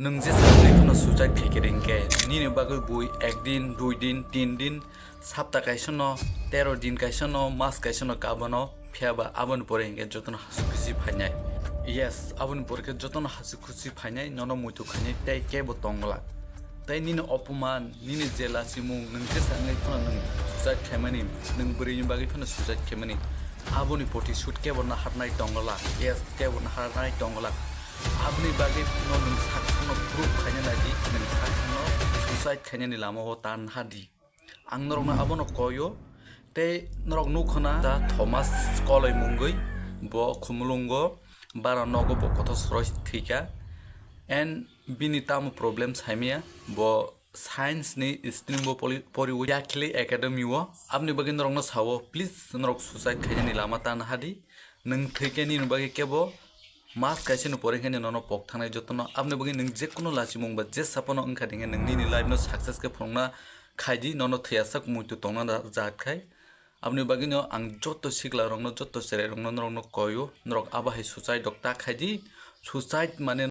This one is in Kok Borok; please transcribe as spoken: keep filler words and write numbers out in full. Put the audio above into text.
Nwng jesa wngwi phano suicide khaikhe ringkhe, nini bagwi bui ek din, dui din, tin din, sapta kaisa no, tero din kaisa no, mas kaisa no kabano, phiya ba aboni pore hinkhe jotono hasu khusi phainai. Yes, aboni pore khe jotono hasu khusi phainai, nono muitu khainai tei kebo tongla. Tei nini opoman, nini je lachimung, nwng jesa wngwi phano nwng suicide khaimani, nwng bwrwini bagwi phano suicide khaimani, aboni poti shoot kebo naharnai tongla. Yes, kebo naharnai tongla. Aboni bagwi no nwng sakno proof khaina nadi, nwng sakno suicide khainani lama o tan hadi. Ang norokno abono koyo, tei norok nukho na da Thomas Koloi mungwi, bo Khumulungo bara nogo, bo kothok soroi thwikha. And bini tamo problem saimaya, bo science ni stream bo poli-, poriwi Yakhli Academy o. Aboni bagwi norokno sao, please norok suicide khainani lama tan hadi. Nwng thwikhe nini bagwi kebo mas kaisa ni pore khe nono pok thangnai jotono. Aboni bagwi nwng je kono lachimung ba je sapano wngkha dinghe, nwng nini life no success khe phunukna khaidi, nono thwiyasak muitu tongna da-, jat khai. Aboni bagwi no ang joto sikla rokno, joto cherai rokno norokno koyo, norok abo hai suicide rok ta khaidi. Suicide mane